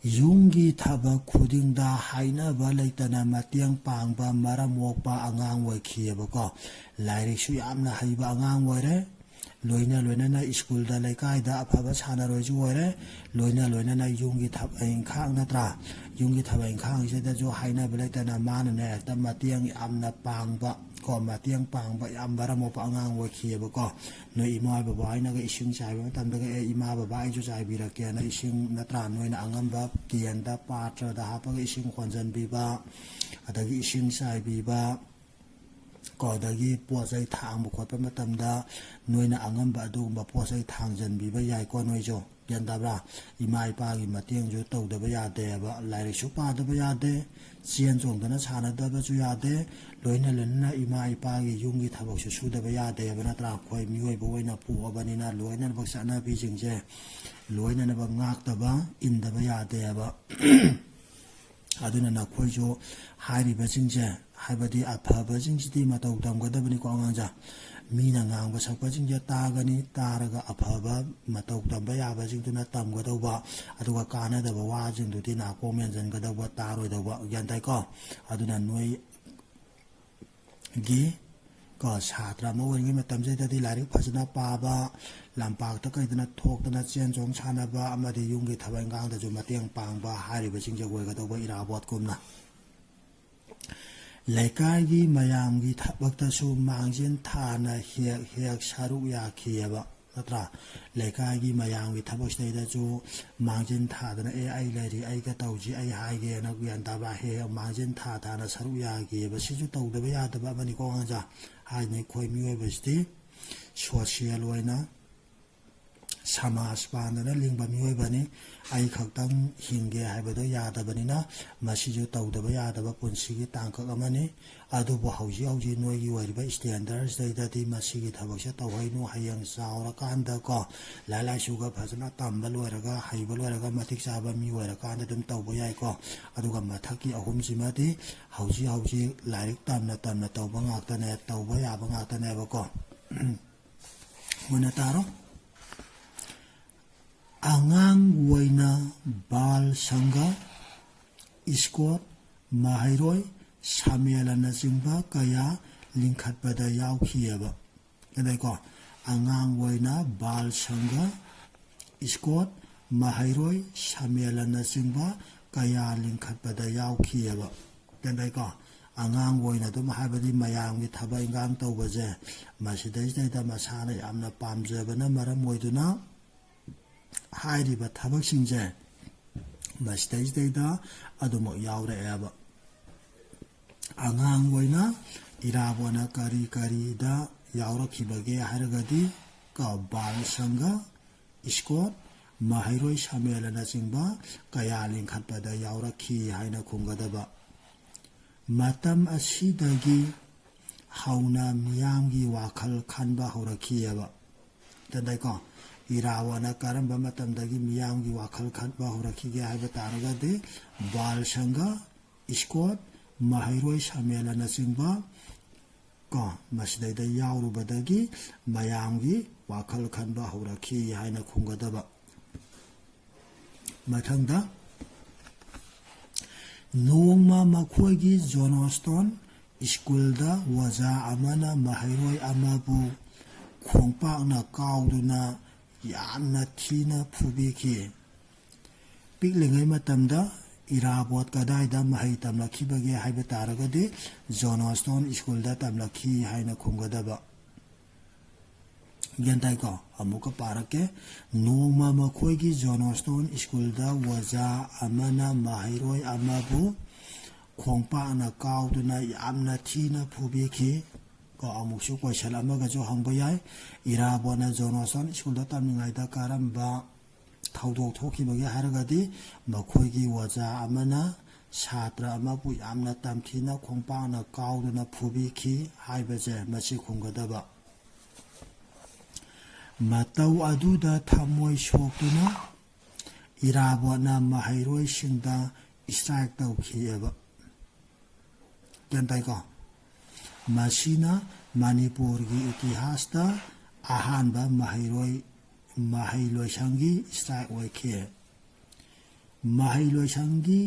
ꯌꯨꯝꯒꯤ ꯊꯕꯛ ꯈꯨꯗꯤꯡꯗ ꯍꯥꯏꯅꯕ ꯂꯩꯇꯅ ꯃꯇꯦꯡ ꯄꯥꯡꯕ, ꯃꯔꯝ ꯃꯣꯛꯄ ꯑꯉꯥꯡ ꯑꯣꯏꯈꯤꯑꯕꯀꯣ꯫ ꯂꯥꯏꯔꯤꯛꯁꯨ ꯌꯥꯝꯅ ꯍꯩꯕ ꯑꯉꯥꯡ ꯑꯣꯏꯔꯦ꯫ ꯂꯣꯏꯅ ꯂꯣꯏꯅꯅ ꯁ꯭ꯀꯨꯜꯗ, ꯂꯩꯀꯥꯏꯗ ꯑꯐꯕ ꯁꯥꯟꯅꯔꯣꯏꯁꯨ ꯑꯣꯏꯔꯦ꯫ ꯂꯣꯏꯅ ꯂꯣꯏꯅꯅ ꯌꯨꯝꯒꯤ ꯊꯕꯛ ꯏꯪꯈꯥꯡ, ꯅꯠꯇ꯭ꯔꯥ? ꯌꯨꯝꯒꯤ ꯊꯕꯛ ꯏꯪꯈꯥꯡꯁꯤꯗꯁꯨ ꯍꯥꯏꯅꯕ ꯂꯩꯇꯅ ꯃꯥꯅꯅꯦ, ꯍꯦꯛꯇ ꯃꯇꯦꯡ ꯌꯥꯝꯅ ꯄꯥꯡꯕ ꯀꯣ, ꯃꯇꯦꯡ ꯄꯥꯡꯕ ꯌꯥꯝ ꯃꯔꯝ ꯃꯣꯛꯄ ꯑꯉꯥꯡ ꯑꯣꯏꯈꯤꯑꯕꯀꯣ꯫ ꯅꯣꯏ ꯏꯃꯥ ꯕꯕꯥ ꯍꯣꯏꯅꯒ ꯏꯁꯤꯡ ꯆꯥꯏꯕ ꯃꯇꯝꯗꯒ, "ꯑꯦ, ꯏꯃꯥ ꯕꯕꯥ, ꯑꯩꯁꯨ ꯆꯥꯏꯕꯤꯔꯛꯀꯦꯅ" ꯏꯁꯤꯡ, ꯅꯠꯇ꯭ꯔꯥ, ꯅꯣꯏꯅ ꯑꯉꯝꯕ ꯀꯦꯟꯗ, ꯄꯥꯇ꯭ꯔꯗ ꯍꯥꯞꯄꯒ ꯏꯁꯤꯡ ꯍꯣꯟꯖꯟꯕꯤꯕ, ꯑꯗꯒꯤ ꯏꯁꯤꯡ ꯆꯥꯏꯕꯤꯕ, ꯀꯣ, ꯑꯗꯒꯤ ꯄꯣꯠ ꯆꯩ ꯊꯥꯡꯕ ꯈꯣꯠꯄ ꯃꯇꯝꯗ ꯅꯣꯏꯅ ꯑꯉꯝꯕ ꯑꯗꯨꯒꯨꯝꯕ ꯄꯣꯠ ꯆꯩ ꯊꯥꯡꯖꯟꯕꯤꯕ ꯌꯥꯏꯀꯣ꯫ ꯅꯣꯏꯁꯨ ꯒ꯭ꯌꯥꯟ ꯇꯥꯕ꯭ꯔꯥ? ꯏꯃꯥ ꯏꯄꯥꯒꯤ ꯃꯇꯦꯡꯁꯨ ꯇꯧꯗꯕ ꯌꯥꯗꯦꯕ, ꯂꯥꯏꯔꯤꯛꯁꯨ ꯄꯥꯗꯕ ꯌꯥꯗꯦ, ꯆꯦꯟ ꯆꯣꯡꯗꯅ ꯁꯥꯟꯅꯗꯕꯁꯨ ꯌꯥꯗꯦ, ꯂꯣꯏꯅ ꯂꯣꯏꯅꯅ ꯏꯃꯥ ꯏꯄꯥꯒꯤ ꯌꯨꯝꯒꯤ ꯊꯕꯛꯁꯨ ꯁꯨꯗꯕ ꯌꯥꯗꯦꯕ, ꯅꯠꯇ꯭ꯔꯥ? ꯑꯩꯈꯣꯏ ꯃꯤꯑꯣꯏꯕ ꯑꯣꯏꯅ ꯄꯣꯛꯑꯕꯅꯤꯅ ꯂꯣꯏꯅꯃꯛ ꯆꯠꯅꯕꯤꯁꯤꯡꯁꯦ ꯂꯣꯏꯅꯅꯕ ꯉꯥꯛꯇꯕ, ꯏꯟꯗꯕ ꯌꯥꯗꯦꯕ꯫ ꯑꯗꯨꯅ ꯅꯈꯣꯏꯁꯨ ꯍꯥꯏꯔꯤꯕꯁꯤꯡꯁꯦ, ꯍꯥꯏꯕꯗꯤ ꯑꯐꯕꯁꯤꯡꯁꯤꯗꯤ ꯃꯇꯧ ꯇꯝꯒꯗꯕꯅꯤꯀꯣ ꯑꯉꯥꯡꯁꯦ꯫ ꯃꯤꯅ ꯉꯥꯡꯕ ꯁꯛꯄꯁꯤꯡꯁꯦ ꯇꯥꯒꯅꯤ, ꯇꯥꯔꯒ ꯑꯐꯕ ꯃꯇꯧ ꯇꯝꯕ ꯌꯥꯕꯁꯤꯡꯗꯨꯅ ꯇꯝꯒꯗꯧꯕ, ꯑꯗꯨꯒ ꯀꯥꯟꯅꯗꯕ ꯋꯥꯁꯤꯡꯗꯨꯗꯤ ꯅꯥꯀꯣꯡ ꯃꯦꯟꯁꯤꯟꯒꯗꯧꯕ, ꯇꯥꯔꯣꯏꯗꯧꯕ꯫ ꯒ꯭ꯌꯥꯟ ꯇꯥꯏꯀꯣ? ꯑꯗꯨꯅ ꯅꯣꯏ ꯒꯤ ꯀꯣ, ꯁꯥꯇ꯭ꯔ ꯑꯃ ꯑꯣꯏꯔꯤꯉꯩ ꯃꯇꯝꯁꯤꯗꯗꯤ ꯂꯥꯏꯔꯤꯛ ꯐꯖꯅ ꯄꯥꯕ, ꯂꯝꯄꯥꯛꯇ ꯀꯩꯗꯅ ꯊꯣꯛꯇꯅ ꯆꯦꯟ ꯆꯣꯡ ꯁꯥꯟꯅꯕ ꯑꯃꯗꯤ ꯌꯨꯝꯒꯤ ꯊꯕꯛ ꯏꯪꯈꯥꯡꯗꯁꯨ ꯃꯇꯦꯡ ꯄꯥꯡꯕ ꯍꯥꯏꯔꯤꯕꯁꯤꯡꯁꯦ ꯑꯣꯏꯒꯗꯧꯕ ꯏꯔꯥꯕꯣꯠꯀꯨꯝꯅ꯫ ꯂꯩꯀꯥꯏꯒꯤ ꯃꯌꯥꯝꯒꯤ ꯊꯕꯛꯇꯁꯨ ꯃꯥꯡꯖꯤꯟ ꯊꯥꯅ ꯍꯦꯛ ꯍꯦꯛ ꯁꯔꯨꯛ ꯌꯥꯈꯤꯑꯕ, ꯅꯠꯇ꯭ꯔꯥ? ꯂꯩꯀꯥꯏꯒꯤ ꯃꯌꯥꯝꯒꯤ ꯊꯕꯛꯁꯤꯗꯩꯗꯁꯨ ꯃꯥꯡꯖꯤꯟ ꯊꯥꯗꯅ, "ꯑꯦ, ꯑꯩ ꯂꯩꯔꯤ, ꯑꯩꯒ ꯇꯧꯁꯤ, ꯑꯩ ꯍꯥꯏꯒꯦꯅ", ꯒ꯭ꯌꯥꯟ ꯇꯥꯕ꯭ꯔꯥ? ꯍꯦꯛ ꯍꯦꯛ ꯃꯥꯡꯖꯤꯟ ꯊꯥ ꯊꯥꯅ ꯁꯔꯨꯛ ꯌꯥꯈꯤꯑꯕ꯫ ꯁꯤꯁꯨ ꯇꯧꯗꯕ ꯌꯥꯗꯕ ꯑꯃꯅꯤꯀꯣ ꯑꯉꯥꯡꯁꯥ꯫ ꯍꯥꯏꯅ ꯑꯩꯈꯣꯏ ꯃꯤꯑꯣꯏꯕꯁꯤꯗꯤ ꯁꯣꯁꯤꯌꯦꯜ ꯑꯣꯏꯅ ꯁꯃꯥꯖ ꯄꯥꯟꯗꯅ ꯂꯤꯡꯕ ꯃꯤꯑꯣꯏꯕꯅꯤ꯫ ꯑꯩ ꯈꯛꯇꯪ ꯍꯤꯡꯒꯦ ꯍꯥꯏꯕꯗꯣ ꯌꯥꯗꯕꯅꯤꯅ ꯃꯁꯤꯁꯨ ꯇꯧꯗꯕ ꯌꯥꯗꯕ ꯄꯨꯟꯁꯤꯒꯤ ꯇꯥꯡꯀꯛ ꯑꯃꯅꯤ꯫ ꯑꯗꯨꯕꯨ ꯍꯧꯖꯤꯛ ꯍꯧꯖꯤꯛ ꯅꯣꯏꯒꯤ ꯑꯣꯏꯔꯤꯕ ꯁ꯭ꯇꯦꯟꯗꯔꯁꯤꯗꯩꯗꯗꯤ ꯃꯁꯤꯒꯤ ꯊꯕꯛꯁꯦ ꯇꯧꯍꯩꯅꯨ꯫ ꯍꯌꯦꯡ ꯆꯥꯎꯔꯀꯥꯟꯗꯀꯣ, ꯂꯥꯏꯔꯤꯛ ꯂꯥꯏꯁꯨꯒ ꯐꯖꯅ ꯇꯝꯕ ꯂꯣꯏꯔꯒ, ꯍꯩꯕ ꯂꯣꯏꯔꯒ, ꯃꯇꯤꯛ ꯆꯥꯕ ꯃꯤ ꯑꯣꯏꯔꯀꯥꯟꯗ ꯑꯗꯨꯝ ꯇꯧꯕ ꯌꯥꯏꯀꯣ꯫ ꯑꯗꯨꯒ ꯃꯊꯛꯀꯤ ꯑꯍꯨꯝꯁꯤꯃꯗꯤ ꯍꯧꯖꯤꯛ ꯍꯧꯖꯤꯛ ꯂꯥꯏꯔꯤꯛ ꯇꯝꯅ ꯇꯝꯅ ꯇꯧꯕ ꯉꯥꯛꯇꯅꯦ, ꯇꯧꯕ ꯌꯥꯕ ꯉꯥꯛꯇꯅꯦꯕꯀꯣ꯫ ꯃꯨꯟꯅ ꯇꯥꯔꯣ꯫ ꯑꯉꯥꯡ ꯑꯣꯏꯅ ꯕꯥꯜ ꯁꯪꯘ, ꯏꯁꯀꯣꯠ, ꯃꯍꯩꯔꯣꯏ ꯁꯝꯃꯦꯂꯟꯅꯆꯤꯡꯕ ꯀꯌꯥ ꯂꯤꯡꯈꯠꯄꯗ ꯌꯥꯎꯈꯤꯑꯕ꯫ ꯑꯗꯩꯀꯣ, ꯑꯉꯥꯡ ꯑꯣꯏꯅ ꯕꯥꯜ ꯁꯪꯘ, ꯏꯁꯀꯣꯠ, ꯃꯍꯩꯔꯣꯏ ꯁꯝꯃꯦꯂꯟꯅꯆꯤꯡꯕ ꯀꯌꯥ ꯂꯤꯡꯈꯠꯄꯗ ꯌꯥꯎꯈꯤꯑꯕ꯫ ꯑꯗꯩꯀꯣ, ꯑꯉꯥꯡ ꯑꯣꯏꯅ ꯑꯗꯨꯝ, ꯍꯥꯏꯕꯗꯤ ꯃꯌꯥꯝꯒꯤ ꯊꯕꯛ ꯏꯟꯈꯥꯡ ꯇꯧꯕꯁꯦ, ꯃꯁꯤꯗꯩꯁꯤꯗꯩꯗ ꯃꯁꯥꯅ ꯌꯥꯝꯅ ꯄꯥꯝꯖꯕꯅ ꯃꯔꯝ ꯑꯣꯏꯗꯨꯅ ꯍꯥꯏꯔꯤꯕ ꯊꯕꯛꯁꯤꯡꯁꯦ ꯃꯁꯤꯗꯩꯁꯤꯗꯩꯗ ꯑꯗꯨꯃꯛ ꯌꯥꯎꯔꯛꯑꯦꯕ꯫ ꯑꯉꯥꯡ ꯑꯣꯏꯅ ꯏꯔꯥꯕꯣꯠꯅ ꯀꯔꯤ ꯀꯔꯤꯗ ꯌꯥꯎꯔꯛꯈꯤꯕꯒꯦ ꯍꯥꯏꯔꯒꯗꯤ, ꯀ, ꯕꯥꯜ ꯁꯪꯒ, ꯏꯁꯀꯣꯠ, ꯃꯍꯩꯔꯣꯏ ꯁꯝꯃꯦꯂꯅꯆꯤꯡꯕ ꯀꯌꯥ ꯂꯤꯡꯈꯠꯄꯗ ꯌꯥꯎꯔꯛꯈꯤ ꯍꯥꯏꯅ ꯈꯨꯝꯒꯗꯕ꯫ ꯃꯇꯝ ꯑꯁꯤꯗꯒꯤ ꯍꯧꯅ ꯃꯤꯌꯥꯝꯒꯤ ꯋꯥꯈꯜ ꯈꯟꯕ ꯍꯧꯔꯛꯈꯤꯑꯕ꯫ ꯒ꯭ꯌꯥꯟ ꯇꯥꯏꯀꯣ? ꯏꯔꯥꯕꯣꯠꯅ ꯀꯔꯝꯕ ꯃꯇꯝꯗꯒꯤ ꯃꯤꯌꯥꯝꯒꯤ ꯋꯥꯈꯜ ꯈꯟꯕ ꯍꯧꯔꯛꯈꯤꯒꯦ ꯍꯥꯏꯕ ꯇꯥꯔꯒꯗꯤ, ꯕꯥꯜ ꯁꯪꯒ, ꯏꯁꯀꯣꯠ, ꯃꯍꯩꯔꯣꯏ ꯁꯝꯃꯦꯂꯅꯆꯤꯡꯕ ꯀꯣ, ꯃꯁꯤꯗꯩꯗ ꯌꯥꯎꯔꯨꯕꯗꯒꯤ ꯃꯌꯥꯝꯒꯤ ꯋꯥꯈꯜ ꯈꯟꯕ ꯍꯧꯔꯛꯈꯤ ꯍꯥꯏꯅ ꯈꯨꯝꯒꯗꯕ꯫ ꯃꯊꯪꯗ, ꯅꯣꯡꯃ ꯃꯈꯣꯏꯒꯤ ꯖꯣꯟꯁꯇꯣꯟ ꯁ꯭ꯀꯨꯜꯗ ꯑꯣꯖꯥ ꯑꯃꯅ ꯃꯍꯩꯔꯣꯏ ꯑꯃꯕꯨ ꯈꯣꯡꯄꯥꯛꯅ ꯀꯥꯎꯗꯨꯅ ꯌꯥꯝꯅ ꯊꯤꯅ ꯐꯨꯕꯤꯈꯤ꯫ ꯄꯤꯛꯂꯤꯉꯩ ꯃꯇꯝꯗ ꯏꯔꯥꯕꯣꯠ ꯀꯗꯥꯏꯗ ꯃꯍꯩ ꯇꯝꯂꯛꯈꯤꯕꯒꯦ ꯍꯥꯏꯕ ꯇꯥꯔꯒꯗꯤ, ꯖꯣꯟꯁꯇꯣꯟ ꯁ꯭ꯀꯨꯜꯗ ꯇꯝꯂꯛꯈꯤ ꯍꯥꯏꯅ ꯈꯨꯝꯒꯗꯕ꯫ ꯒ꯭ꯌꯥꯟ ꯇꯥꯏꯀꯣ? ꯑꯃꯨꯛꯀ ꯄꯥꯔꯛꯀꯦ꯫ ꯅꯣꯡꯃ ꯃꯈꯣꯏꯒꯤ ꯖꯣꯟꯁꯇꯣꯟ ꯁ꯭ꯀꯨꯜꯗ ꯑꯣꯖꯥ ꯑꯃꯅ ꯃꯍꯩꯔꯣꯏ ꯑꯃꯕꯨ ꯈꯣꯡꯄꯥꯛꯅ ꯀꯥꯎꯗꯨꯅ ꯌꯥꯝꯅ ꯊꯤꯅ ꯐꯨꯕꯤꯈꯤ꯫ ꯀꯣ, ꯑꯃꯨꯛꯁꯨ ꯀꯣꯏꯁꯟ ꯑꯃꯒꯁꯨ ꯍꯪꯕ ꯌꯥꯏ꯫ ꯏꯔꯥꯕꯣꯠꯅ ꯖꯣꯟꯁꯇꯣꯟ ꯁ꯭ꯀꯨꯜꯗ ꯇꯝꯂꯤꯉꯩꯗ ꯀꯔꯝꯕ ꯊꯧꯗꯣꯛ ꯊꯣꯛꯈꯤꯕꯒꯦ ꯍꯥꯏꯔꯒꯗꯤ, ꯃꯈꯣꯏꯒꯤ ꯑꯣꯖꯥ ꯑꯃꯅ ꯁꯥꯇ꯭ꯔ ꯑꯃꯕꯨ ꯌꯥꯝꯅ ꯇꯝꯊꯤꯅ ꯈꯣꯡꯄꯥꯛꯅ ꯀꯥꯎꯗꯨꯅ ꯐꯨꯕꯤꯈꯤ ꯍꯥꯏꯕꯁꯦ ꯃꯁꯤ ꯈꯨꯝꯒꯗꯕ꯫ ꯃꯇꯧ ꯑꯗꯨꯗ ꯊꯃꯣꯏ ꯁꯣꯛꯇꯨꯅ ꯏꯔꯥꯕꯣꯠꯅ ꯃꯍꯩꯔꯣꯏꯁꯤꯡꯗ strike ꯇꯧꯈꯤꯑꯕ꯫ ꯒ꯭ꯌꯥꯟ ꯇꯥꯏꯀꯣ? ꯃꯁꯤꯅ ꯃꯅꯤꯄꯨꯔꯒꯤ ꯏꯇꯤꯍꯥꯁꯇ ꯑꯍꯥꯟꯕ ꯃꯍꯩꯔꯣꯏ, ꯃꯍꯩ ꯂꯣꯏꯁꯪꯒꯤ strike ꯑꯣꯏꯈꯤ꯫ ꯃꯍꯩ ꯂꯣꯏꯁꯪꯒꯤ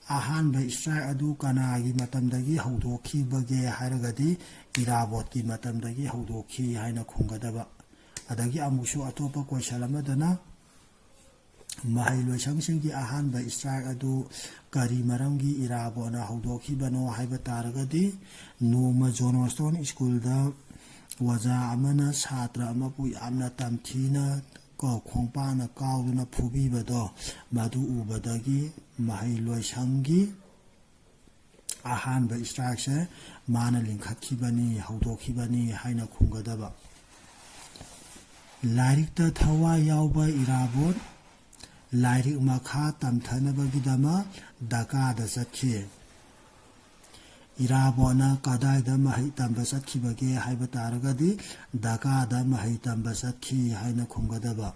ꯑꯍꯥꯟꯕ strike ꯑꯗꯨ ꯀꯅꯥꯒꯤ ꯃꯇꯝꯗꯒꯤ ꯍꯧꯗꯣꯛꯈꯤꯕꯒꯦ ꯍꯥꯏꯔꯒꯗꯤ, ꯏꯔꯥꯕꯣꯠꯀꯤ ꯃꯇꯝꯗꯒꯤ ꯍꯧꯗꯣꯛꯈꯤ ꯍꯥꯏꯅ ꯈꯨꯝꯒꯗꯕ꯫ ꯑꯗꯒꯤ ꯑꯃꯨꯛꯁꯨ ꯑꯇꯣꯞꯄ ꯀꯣꯏꯁꯟ ꯑꯃꯗꯅ, ꯃꯍꯩ ꯂꯣꯏꯁꯪꯁꯤꯡꯒꯤ ꯑꯍꯥꯟꯕ strike ꯑꯗꯨ ꯀꯔꯤ ꯃꯔꯝꯒꯤ ꯏꯔꯥꯕꯣꯠꯅ ꯍꯧꯗꯣꯛꯈꯤꯕꯅꯣ ꯍꯥꯏꯕ ꯇꯥꯔꯒꯗꯤ, ꯅꯣꯡꯃ ꯖꯣꯟꯁꯇꯣꯟ ꯁ꯭ꯀꯨꯜꯗ ꯑꯣꯖꯥ ꯑꯃꯅ ꯁꯥꯇ꯭ꯔ ꯑꯃꯕꯨ ꯌꯥꯝꯅ ꯇꯝꯊꯤꯅ ꯀꯣ, ꯈꯣꯡꯄꯥꯛꯅ ꯀꯥꯎꯗꯨꯅ ꯐꯨꯕꯤꯕꯗꯣ, ꯃꯗꯨ ꯎꯕꯗꯒꯤ ꯃꯍꯩ ꯂꯣꯏꯁꯪꯒꯤ ꯑꯍꯥꯟꯕ strikeꯁꯦ ꯃꯥꯅ ꯂꯤꯡꯈꯠꯈꯤꯕꯅꯤ, ꯍꯧꯗꯣꯛꯈꯤꯕꯅꯤ ꯍꯥꯏꯅ ꯈꯨꯝꯒꯗꯕ꯫ ꯂꯥꯏꯔꯤꯛꯇ ꯊꯋꯥꯏ ꯌꯥꯎꯕ ꯏꯔꯥꯕꯣꯠ ꯂꯥꯏꯔꯤꯛ ꯃꯈꯥ ꯇꯝꯊꯅꯕꯒꯤꯗꯃꯛ ꯙꯥꯀꯥꯗ ꯆꯠꯈꯤ꯫ ꯏꯔꯥꯕꯣꯠꯅ ꯀꯗꯥꯏꯗ ꯃꯍꯩ ꯇꯝꯕ ꯆꯠꯈꯤꯕꯒꯦ ꯍꯥꯏꯕ ꯇꯥꯔꯒꯗꯤ, ꯙꯥꯀꯥꯗ ꯃꯍꯩ ꯇꯝꯕ ꯆꯠꯈꯤ ꯍꯥꯏꯅ ꯈꯨꯝꯒꯗꯕ꯫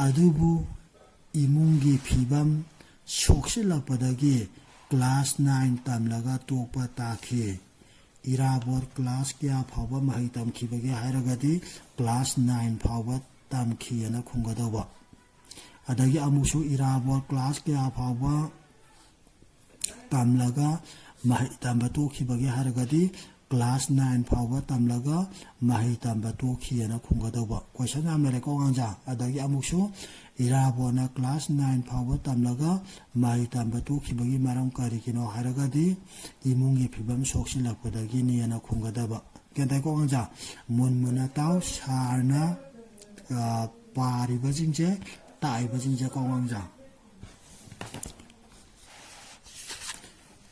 ꯑꯗꯨꯕꯨ ꯏꯃꯨꯡꯒꯤ ꯐꯤꯕꯝ ꯁꯣꯛꯆꯤꯜꯂꯛꯄꯗꯒꯤ class nine ꯇꯝꯂꯒ ꯇꯣꯛꯄ ꯇꯥꯈꯤ꯫ ꯏꯔꯥꯕꯣꯠ class ꯀꯌꯥ ꯐꯥꯎꯕ ꯃꯍꯩ ꯇꯝꯈꯤꯕꯒꯦ ꯍꯥꯏꯔꯒꯗꯤ, class nine ꯐꯥꯎꯕ ꯇꯝꯈꯤꯑꯅ ꯈꯨꯝꯒꯗꯧꯕ꯫ ꯑꯗꯒꯤ ꯑꯃꯨꯛꯁꯨ ꯏꯔꯥꯕꯣꯠ class ꯀꯌꯥ ꯐꯥꯎꯕ ꯇꯝꯂꯒ ꯃꯍꯩ ꯇꯝꯕ ꯇꯣꯛꯈꯤꯕꯒꯦ ꯍꯥꯏꯔꯒꯗꯤ, class nine ꯐꯥꯎꯕ ꯇꯝꯂꯒ ꯃꯍꯩ ꯇꯝꯕ ꯇꯣꯛꯈꯤꯑꯅ ꯈꯨꯝꯒꯗꯧꯕ꯫ Question ꯌꯥꯝ ꯂꯩꯔꯦꯀꯣ ꯑꯉꯥꯡꯁꯥ꯫ ꯑꯗꯒꯤ ꯑꯃꯨꯛꯁꯨ ꯏꯔꯥꯕꯣꯠꯅ class nine ꯐꯥꯎꯕ ꯇꯝꯂꯒ ꯃꯍꯩ ꯇꯝꯕ ꯇꯣꯛꯈꯤꯕꯒꯤ ꯃꯔꯝ ꯀꯔꯤꯒꯤꯅꯣ ꯍꯥꯏꯔꯒꯗꯤ, ꯏꯃꯨꯡꯒꯤ ꯐꯤꯕꯝ ꯁꯣꯛꯆꯤꯜꯂꯛꯄꯗꯒꯤꯅꯦꯅ ꯈꯨꯝꯒꯗꯕ꯫ ꯒ꯭ꯌꯥꯟ ꯇꯥꯏꯀꯣ ꯑꯉꯥꯡꯁꯥ? ꯃꯨꯟ ꯃꯨꯟꯅ ꯇꯥꯎ, ꯁꯥꯔꯅ, ꯑ, ꯄꯥꯔꯤꯕꯁꯤꯡꯁꯦ, ꯇꯥꯛꯏꯕꯁꯤꯡꯁꯦ ꯀꯣ ꯑꯉꯥꯡꯁꯥ꯫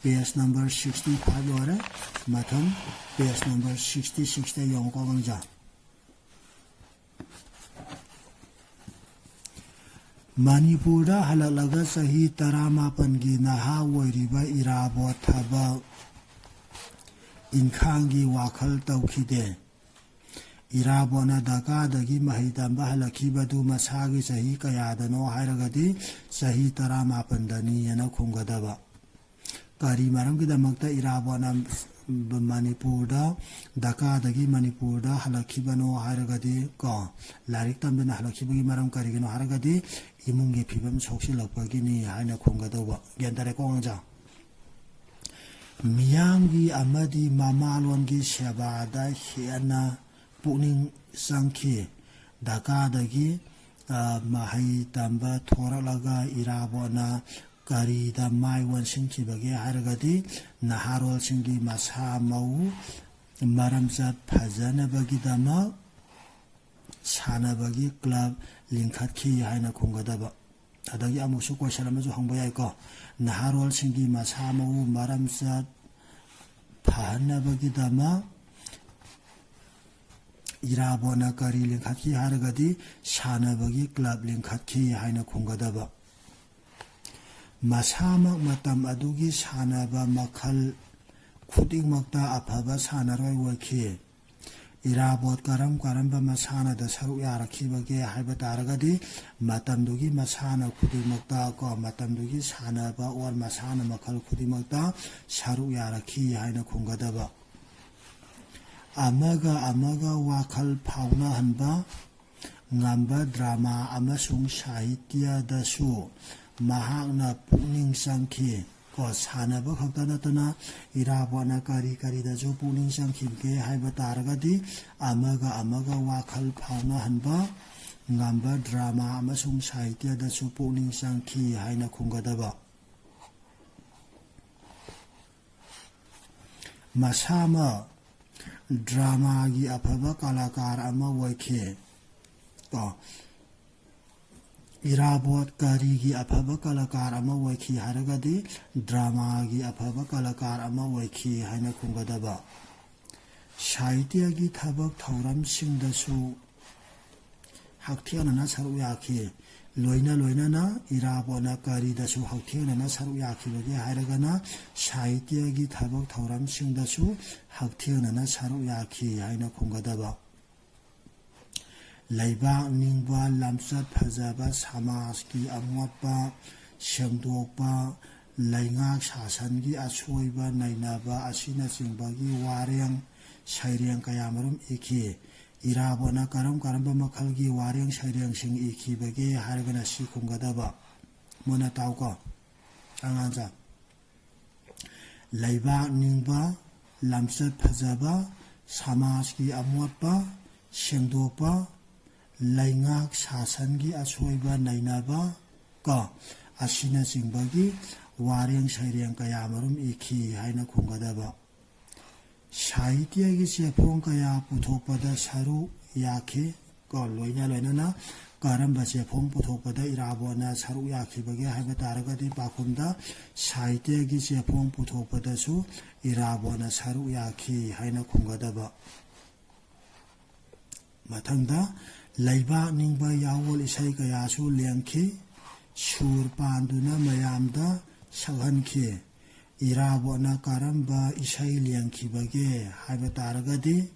Page number sixty five ꯂꯣꯏꯔꯦ꯫ ꯃꯊꯪ page number sixty sixꯇ ꯌꯦꯡꯉꯨꯀꯣ ꯑꯉꯥꯡꯁꯥ꯫ ꯃꯅꯤꯄꯨꯔꯗ ꯍꯜꯂꯛꯂꯒ ꯆꯍꯤ ꯇꯔꯥꯃꯥꯄꯟꯒꯤ ꯅꯍꯥ ꯑꯣꯏꯔꯤꯕ ꯏꯔꯥꯕꯣꯠ ꯊꯕꯛ ꯏꯟꯈꯥꯡꯒꯤ ꯋꯥꯈꯜ ꯇꯧꯈꯤꯗꯦ꯫ ꯏꯔꯥꯕꯣꯠꯅ ꯙꯥꯀꯥꯗꯒꯤ ꯃꯍꯩ ꯇꯝꯕ ꯍꯜꯂꯛꯈꯤꯕꯗꯨ ꯃꯁꯥꯒꯤ ꯆꯍꯤ ꯀꯌꯥꯗꯅꯣ ꯍꯥꯏꯔꯒꯗꯤ, ꯆꯍꯤ ꯇꯔꯥꯃꯥꯄꯟꯗꯅꯤꯅ ꯈꯨꯝꯒꯗꯕ꯫ ꯀꯔꯤ ꯃꯔꯝꯒꯤꯗꯃꯛꯇ ꯏꯔꯥꯕꯣꯠꯅ ꯃꯅꯤꯄꯨꯔꯗ, ꯙꯥꯀꯥꯗꯒꯤ ꯃꯅꯤꯄꯨꯔꯗ ꯍꯜꯂꯛꯈꯤꯕꯅꯣ ꯍꯥꯏꯔꯒꯗꯤ, ꯀꯣ, ꯂꯥꯏꯔꯤꯛ ꯇꯝꯗꯅ ꯍꯜꯂꯛꯈꯤꯕꯒꯤ ꯃꯔꯝ ꯀꯔꯤꯒꯤꯅꯣ ꯍꯥꯏꯔꯒꯗꯤ, ꯏꯃꯨꯡꯒꯤ ꯐꯤꯕꯝ ꯁꯣꯛꯆꯤꯜꯂꯛꯄꯒꯤꯅꯤ ꯍꯥꯏꯅ ꯈꯨꯝꯒꯗꯧꯕ꯫ ꯒ꯭ꯌꯥꯟ ꯇꯥꯔꯦꯀꯣ ꯑꯉꯥꯡꯁꯥ? ꯃꯤꯌꯥꯝꯒꯤ ꯑꯃꯗꯤ ꯃꯃꯥꯂꯣꯟꯒꯤ ꯁꯦꯕꯥꯗ ꯍꯦꯟꯅ ꯄꯨꯛꯅꯤꯡ ꯆꯪꯈꯤ꯫ ꯙꯥꯀꯥꯗꯒꯤ, ꯑ, ꯃꯍꯩ ꯇꯝꯕ ꯊꯣꯔꯛꯂꯒ ꯏꯔꯥꯕꯣꯠꯅ ꯀꯔꯤꯗ ꯃꯥꯏ ꯑꯣꯟꯁꯤꯟꯈꯤꯕꯒꯦ ꯍꯥꯏꯔꯒꯗꯤ, ꯅꯍꯥꯔꯣꯜꯁꯤꯡꯒꯤ ꯃꯁꯥ ꯃꯎ ꯃꯔꯝꯆꯠ ꯐꯖꯅꯕꯒꯤꯗꯃꯛ ꯁꯥꯟꯅꯕꯒꯤ club ꯂꯤꯡꯈꯠꯈꯤ ꯍꯥꯏꯅ ꯈꯨꯝꯒꯗꯕ꯫ ꯑꯗꯒꯤ ꯑꯃꯨꯛꯁꯨ question ꯑꯃꯁꯨ ꯍꯪꯕ ꯌꯥꯏꯀꯣ, ꯅꯍꯥꯔꯣꯜꯁꯤꯡꯒꯤ ꯃꯁꯥ ꯃꯎ ꯃꯔꯝꯆꯠ ꯐꯍꯟꯅꯕꯒꯤꯗꯃꯛ ꯏꯔꯥꯕꯣꯠꯅ ꯀꯔꯤ ꯂꯤꯡꯈꯠꯈꯤ ꯍꯥꯏꯔꯒꯗꯤ ꯁꯥꯟꯅꯕꯒꯤ club ꯂꯤꯡꯈꯠꯈꯤ ꯍꯥꯏꯅ ꯈꯨꯝꯒꯗꯕ꯫ ꯃꯁꯥꯃꯛ ꯃꯇꯝ ꯑꯗꯨꯒꯤ ꯁꯥꯟꯅꯕ ꯃꯈꯜ ꯈꯨꯗꯤꯡꯃꯛꯇ ꯑꯐꯕ ꯁꯥꯟꯅꯔꯣꯏ ꯑꯣꯏꯈꯤ꯫ ꯏꯔꯥꯕꯣꯠ ꯀꯔꯝ ꯀꯔꯝꯕ ꯃꯁꯥꯟꯅꯗ ꯁꯔꯨꯛ ꯌꯥꯔꯛꯈꯤꯕꯒꯦ ꯍꯥꯏꯕ ꯇꯥꯔꯒꯗꯤ, ꯃꯇꯝꯗꯨꯒꯤ ꯃꯁꯥꯟꯅ ꯈꯨꯗꯤꯡꯃꯛꯇ ꯀꯣ, ꯃꯇꯝꯗꯨꯒꯤ ꯁꯥꯟꯅꯕ or ꯃꯁꯥꯟꯅ ꯃꯈꯜ ꯈꯨꯗꯤꯡꯃꯛꯇ ꯁꯔꯨꯛ ꯌꯥꯔꯛꯈꯤ ꯍꯥꯏꯅ ꯈꯨꯝꯒꯗꯕ꯫ ꯑꯃꯒ ꯑꯃꯒ ꯋꯥꯈꯜ ꯐꯥꯎꯅꯍꯟꯕ ꯉꯝꯕ drama ꯑꯃꯁꯨꯡ ꯁꯥꯍꯤꯇ꯭ꯌꯗꯁꯨ ꯃꯍꯥꯛꯅ ꯄꯨꯛꯅꯤꯡ ꯆꯪꯈꯤ꯫ ꯀꯣ, ꯁꯥꯟꯅꯕ ꯈꯛꯇ ꯅꯠꯇꯅ ꯏꯔꯥꯕꯣꯠꯅ ꯀꯔꯤ ꯀꯔꯤꯗꯁꯨ ꯄꯨꯛꯅꯤꯡ ꯆꯪꯈꯤꯕꯒꯦ ꯍꯥꯏꯕ ꯇꯥꯔꯒꯗꯤ, ꯑꯃꯒ ꯑꯃꯒ ꯋꯥꯈꯜ ꯐꯥꯎꯅꯍꯟꯕ ꯉꯝꯕ drama ꯑꯃꯁꯨꯡ ꯁꯥꯍꯤꯇ꯭ꯌꯗꯁꯨ ꯄꯨꯛꯅꯤꯡ ꯆꯪꯈꯤ ꯍꯥꯏꯅ ꯈꯨꯝꯒꯗꯕ꯫ ꯃꯁꯥꯃꯛ dramaꯒꯤ ꯑꯐꯕ ꯀꯂꯥꯀꯥꯔ ꯑꯃ ꯑꯣꯏꯈꯤ꯫ ꯀꯣ, ꯏꯔꯥꯕꯣꯠ ꯀꯔꯤꯒꯤ ꯑꯐꯕ ꯀꯂꯥꯀꯥꯔ ꯑꯃ ꯑꯣꯏꯈꯤ ꯍꯥꯏꯔꯒꯗꯤ, dramaꯒꯤ ꯑꯐꯕ ꯀꯂꯥꯀꯥꯔ ꯑꯃ ꯑꯣꯏꯈꯤ ꯍꯥꯏꯅ ꯈꯨꯝꯒꯗꯕ꯫ ꯁꯥꯍꯤꯇ꯭ꯌꯒꯤ ꯊꯕꯛ ꯊꯧꯔꯝꯁꯤꯡꯗꯁꯨ ꯍꯛꯊꯦꯡꯅꯅ ꯁꯔꯨꯛ ꯌꯥꯈꯤ꯫ ꯂꯣꯏꯅ ꯂꯣꯏꯅꯅ ꯏꯔꯥꯕꯣꯠꯅ ꯀꯔꯤꯗꯁꯨ ꯍꯛꯊꯦꯡꯅꯅ ꯁꯔꯨꯛ ꯌꯥꯈꯤꯕꯒꯦ ꯍꯥꯏꯔꯒꯅ, ꯁꯥꯍꯤꯇ꯭ꯌꯒꯤ ꯊꯕꯛ ꯊꯧꯔꯝꯁꯤꯡꯗꯁꯨ ꯍꯛꯊꯦꯡꯅꯅ ꯁꯔꯨꯛ ꯌꯥꯈꯤ ꯍꯥꯏꯅ ꯈꯨꯝꯒꯗꯕ꯫ ꯂꯩꯕꯥꯛ ꯅꯤꯡꯕ, ꯂꯝꯆꯠ ꯐꯖꯕ, ꯁꯃꯥꯖꯀꯤ ꯑꯃꯣꯠꯄ ꯁꯦꯡꯗꯣꯛꯄ, ꯂꯩꯉꯥꯛ ꯁꯥꯁꯟꯒꯤ ꯑꯁꯣꯏꯕ ꯅꯩꯅꯕ ꯑꯁꯤꯅꯆꯤꯡꯕꯒꯤ ꯋꯥꯔꯦꯡ ꯁꯩꯔꯦꯡ ꯀꯌꯥꯃꯔꯨꯝ ꯏꯈꯤ꯫ ꯏꯔꯥꯕꯣꯠꯅ ꯀꯔꯝ ꯀꯔꯝꯕ ꯃꯈꯜꯒꯤ ꯋꯥꯔꯦꯡ ꯁꯩꯔꯦꯡꯁꯤꯡ ꯏꯈꯤꯕꯒꯦ ꯍꯥꯏꯔꯒꯅ ꯁꯤ ꯈꯨꯝꯒꯗꯕ꯫ ꯃꯨꯟꯅ ꯇꯥꯎꯀꯣ ꯑꯉꯥꯡꯁꯥ꯫ ꯂꯩꯕꯥꯛ ꯅꯤꯡꯕ, ꯂꯝꯆꯠ ꯐꯖꯕ, ꯁꯃꯥꯖꯀꯤ ꯑꯃꯣꯠꯄ ꯁꯦꯡꯗꯣꯛꯄ, ꯂꯩꯉꯥꯛ ꯁꯥꯁꯟꯒꯤ ꯑꯁꯣꯏꯕ ꯅꯩꯅꯕ ꯀꯣ, ꯑꯁꯤꯅꯆꯤꯡꯕꯒꯤ ꯋꯥꯔꯦꯡ ꯁꯩꯔꯦꯡ ꯀꯌꯥꯃꯔꯨꯝ ꯏꯈꯤ ꯍꯥꯏꯅ ꯈꯨꯝꯒꯗꯕ꯫ ꯁꯥꯍꯤꯇ꯭ꯌꯒꯤ ꯆꯦꯐꯣꯡ ꯀꯌꯥ ꯄꯨꯊꯣꯛꯄꯗ ꯁꯔꯨꯛ ꯌꯥꯈꯤ ꯀꯣ, ꯂꯣꯏꯅ ꯂꯣꯏꯅꯅ ꯀꯔꯝꯕ ꯆꯦꯐꯣꯡ ꯄꯨꯊꯣꯛꯄꯗ ꯏꯔꯥꯕꯣꯠꯅ ꯁꯔꯨꯛ ꯌꯥꯈꯤꯕꯒꯦ ꯍꯥꯏꯕ ꯇꯥꯔꯒꯗꯤ, ꯄꯥꯎꯈꯨꯝꯗ ꯁꯥꯍꯤꯇ꯭ꯌꯒꯤ ꯆꯦꯐꯣꯡ ꯄꯨꯊꯣꯛꯄꯗꯁꯨ ꯏꯔꯥꯕꯣꯠꯅ ꯁꯔꯨꯛ ꯌꯥꯈꯤ ꯍꯥꯏꯅ ꯈꯨꯝꯒꯗꯕ꯫ ꯃꯊꯪꯗ, ꯂꯩꯕꯥꯛ ꯅꯤꯡꯕ ꯌꯥꯑꯣꯜ ꯏꯁꯩ ꯀꯌꯥꯁꯨ ꯂꯦꯡꯈꯤ, ꯁꯨꯔ ꯄꯥꯟꯗꯨꯅ ꯃꯌꯥꯝꯗ ꯁꯛꯍꯟꯈꯤ꯫ ꯏꯔꯥꯕꯣꯠꯅ ꯀꯔꯝꯕ ꯏꯁꯩ ꯂꯦꯡꯈꯤꯕꯒꯦ ꯍꯥꯏꯕ ꯇꯥꯔꯒꯗꯤ,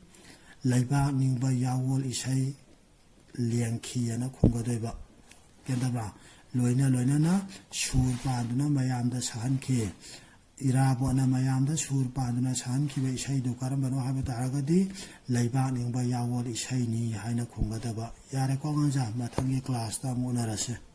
ꯂꯩꯕꯥꯛ ꯅꯤꯡꯕ ꯌꯥꯑꯣꯜ ꯏꯁꯩ ꯂꯦꯡꯈꯤꯑꯅ ꯈꯨꯝꯒꯗꯣꯏꯕ꯫ ꯒ꯭ꯌꯥꯟ ꯇꯥꯕ꯭ꯔꯥ? ꯂꯣꯏꯅ ꯂꯣꯏꯅꯅ ꯁꯨꯔ ꯄꯥꯟꯗꯨꯅ ꯃꯌꯥꯝꯗ ꯁꯛꯍꯟꯈꯤ꯫ ꯏꯔꯥꯕꯣꯠꯅ ꯃꯌꯥꯝꯗ ꯁꯨꯔ ꯄꯥꯟꯗꯨꯅ ꯁꯛꯍꯟꯈꯤꯕ ꯏꯁꯩꯗꯨ ꯀꯔꯝꯕꯅꯣ ꯍꯥꯏꯕ ꯇꯥꯔꯒꯗꯤ, ꯂꯩꯕꯥꯛ ꯅꯤꯡꯕ ꯌꯥꯑꯣꯜ ꯏꯁꯩꯅꯤ ꯍꯥꯏꯅ ꯈꯨꯝꯒꯗꯕ꯫ ꯌꯥꯔꯦꯀꯣ ꯑꯉꯥꯡꯁꯥ, ꯃꯊꯪꯒꯤ ꯀ꯭ꯂꯥꯁꯇ ꯑꯃꯨꯛ ꯎꯅꯔꯁꯦ꯫